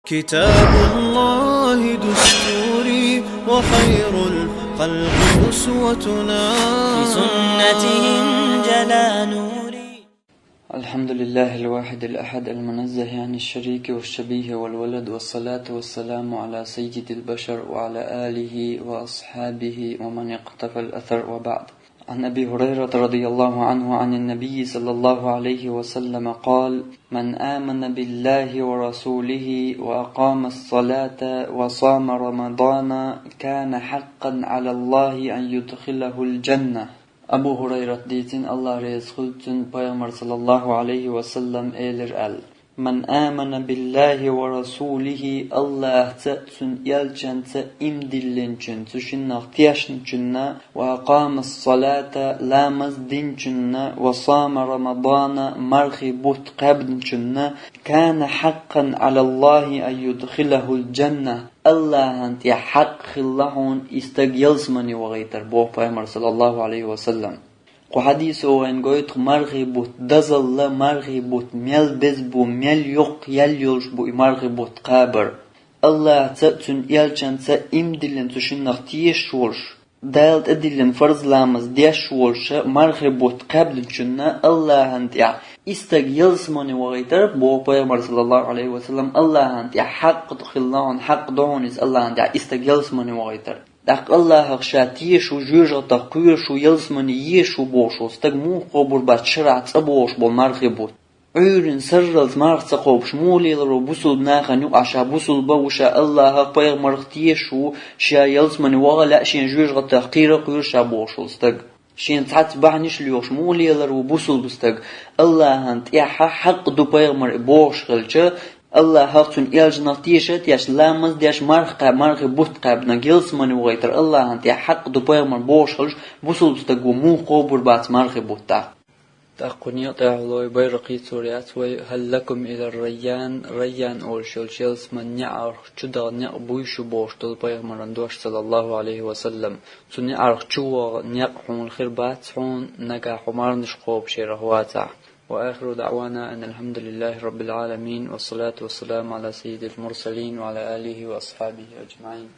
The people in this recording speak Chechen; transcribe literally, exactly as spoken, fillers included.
كتاب الله دستوري وخير الخلق أسوتنا. بسنته انجلى نوري. الحمد لله الواحد الأحد المنزه عن الشريك والشبيه والولد، والصلاة والسلام على سيد البشر وعلى آله وأصحابه ومن اقتفى الأثر، وبعد. عن أبي هريرة رضي الله عنه عن النبي صلى الله عليه وسلم قال: من آمن بالله ورسوله وأقام الصلاة وصام رمضان كان حقا على الله أن يدخله الجنة. Абу Хурайрат дийцина, Аллах реза хуьлда цунна, пайхамар, саллаллаху алейхи ва саллам, элира аьлла: من آمن بالله ورسوله, Аллахца, цуьнан элчанца иман диллинчунна, цу шиннах тешначунна, وأقام الصلاة, ламаз динчунна, وصام رمضان, мархий бутт кхаьбначунна, كان حقا على الله أن يدخله الجنة. Аллахьан тӀехь хьакъ хилла хьуна и стаг ялсамане вахийтар, боху пайхамар, саллаллаху алейхи ва саллам. Кху хьадисо вайна гойту мархий бутт дозалла, мархий бутт мел беза бу, мел йоккха ял йолуш бу и мархий бутт кхабар. Аллахьца а, цуьнан элчанца а иман диллина, цу шиннах тешаш волуш, Дала тӀедиллина фарз ламаз деш волуша мархий бутт кхаьбначунна Аллахьан тӀехь и стаг ялсамане вахийтар, боху пайхамар, саллаллаху алейхи ва саллам, Аллахьан тӀехь хьакъ хилла хьуна, хьакъ ду хьуна иза Аллахьан тӀехь и стаг ялсамане вахийтар. ТӀаккха Аллахьах ша тешаш ву, жоьжахатех кхоьруш ву, ялсамане езаш ву бохуш волу стаг муха кхобур бац шарахь цӀа богӀуш болу мархий бутт? Ӏуьйранна сарралц марха ца кхобуш муха лелар ву бусулба нахана юкъахь, ша бусулба ву, ша Аллахьах, пайхамарх тешаш ву, ша ялсамане ваха лаьа, шен жоьжахатех кхера а кхоьруш ша бохуш волу стаг? Шена цхьацца бахьанаш а лоьхуш муха лелар ву бусулба стаг? Аллахьан тӀехь хьакъ ду пайхамар и бохуш хилча, Аллахьах, цуьнан элчанах теша а тешаш, ламаз деш, марха кхаьб-, мархий бутт кхаьбнарг ялсамане вахийтар Аллахьан тӀехь хьакъ ду пайхамар бохуш хилча, бусулба стаг ву муха кхобур бац мархий бутт тӀаккха? ТӀаккха кху некъа тӀехь лой байракх йийцур яц вай: «Хьал лакум илар райян», райян олуш йолчу ялсаманин неӀарх чу даха некъ буй шу бохуш долу пайхамаран дош, саллаллаху алейхи ва саллам. Цу неӀарх чу ваха некъ хьуна хир бац хьуна, нагахь хьо марханаш кхобуш ярах вацахь. وآخر دعوانا أن الحمد لله رب العالمين، والصلاة والسلام على سيد المرسلين وعلى آله وأصحابه أجمعين.